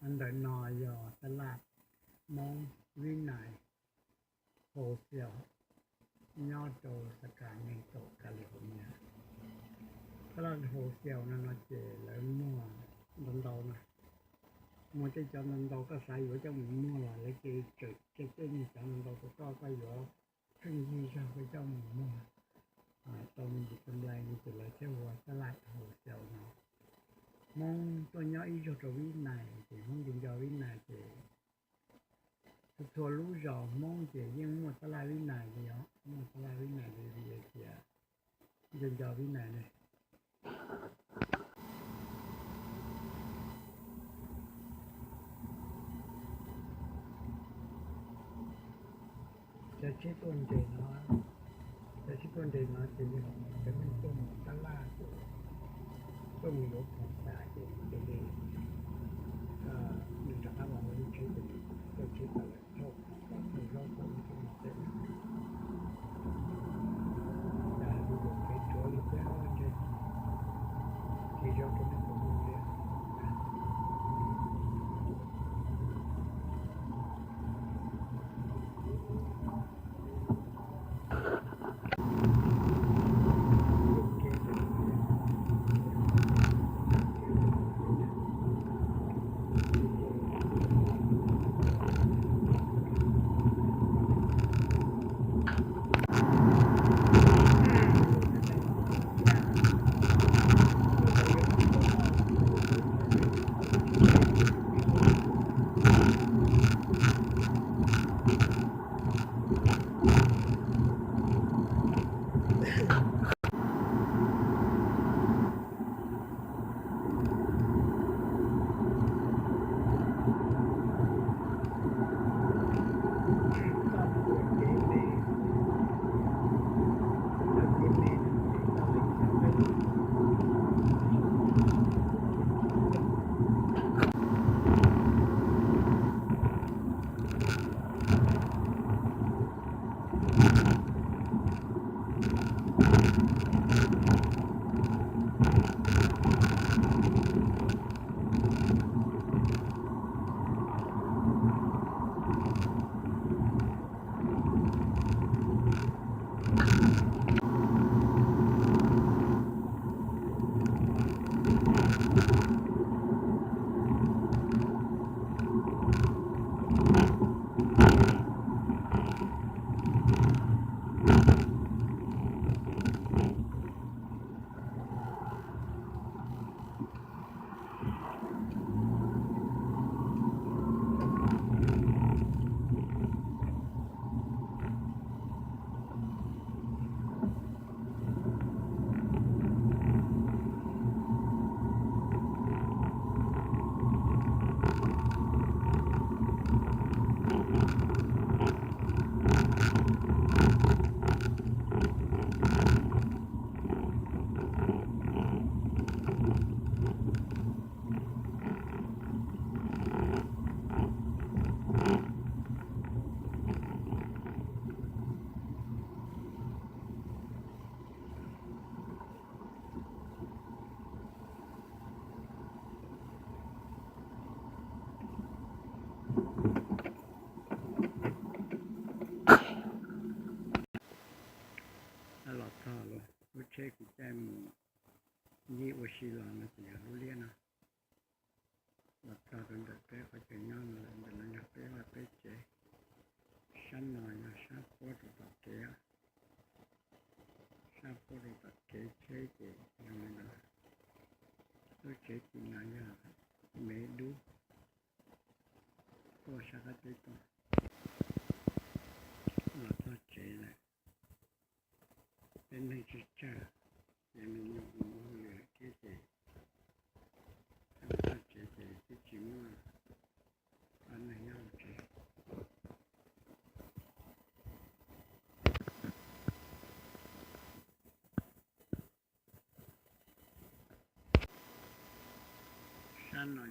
Ntawm no yog tab laj Hmoob Vib Nais Wholesale nyob rau Sacramento, California. Tab laj wholesale no no ces lawv muag ntau ntau no, muag tej cov ntau ntau koj xav yuav coj mus muag los lawv ces tseem tej tej niag cov ntau ntau rau koj, koj yuav pheej yig zog koj coj mus muag tau me ntsis kam nplai no ces lawv thiaj hu ua tab laj wholesale no. Hmoob tuaj nyob ib zaug rau Vib Nais ces Hmoob nco nco Vib Nais ces txhua txhua lub zos Hmoob ces yeej muaj tab laj Vib Nais li os, muaj tab laj Vib Nais li vim tias nco nco Vib Nais ne. Cov tsheb tuaj nres no, cov tsheb tuaj nres no ces yog cov neeg tuaj mus tab laj, tuaj mus yuav khoom tas ces cia li nws rov qab los ua lub tsheb ces nws tuaj tsheb tau lawm thauj khoom, thauj zaub, thauj ub thauj no tej. Cas tus kev tsuav li thiab ntshe kev zov rau nej tus mus li. Los txog lub tsheb kuv caij mus ncig ua si los no ces yog lub liab no. Los txog rau ntawm peb qhov chaw nyob no lawm, ntawm no yog peb vaj peb tsev. Sab no yog sab puab rau tom kev, sab puab rau tom kev tsheb ces zoo li ntawd. Lub tsev tim no yog me dub, tuaj sab qab teb tuaj. Los txog tsev lawm, peb neeg tsawg tsawg, ces me nyuam mus ua hauj lwm thiab ces los txog tsev ces twb tsis muaj neeg nyob hauv tsev. Sab no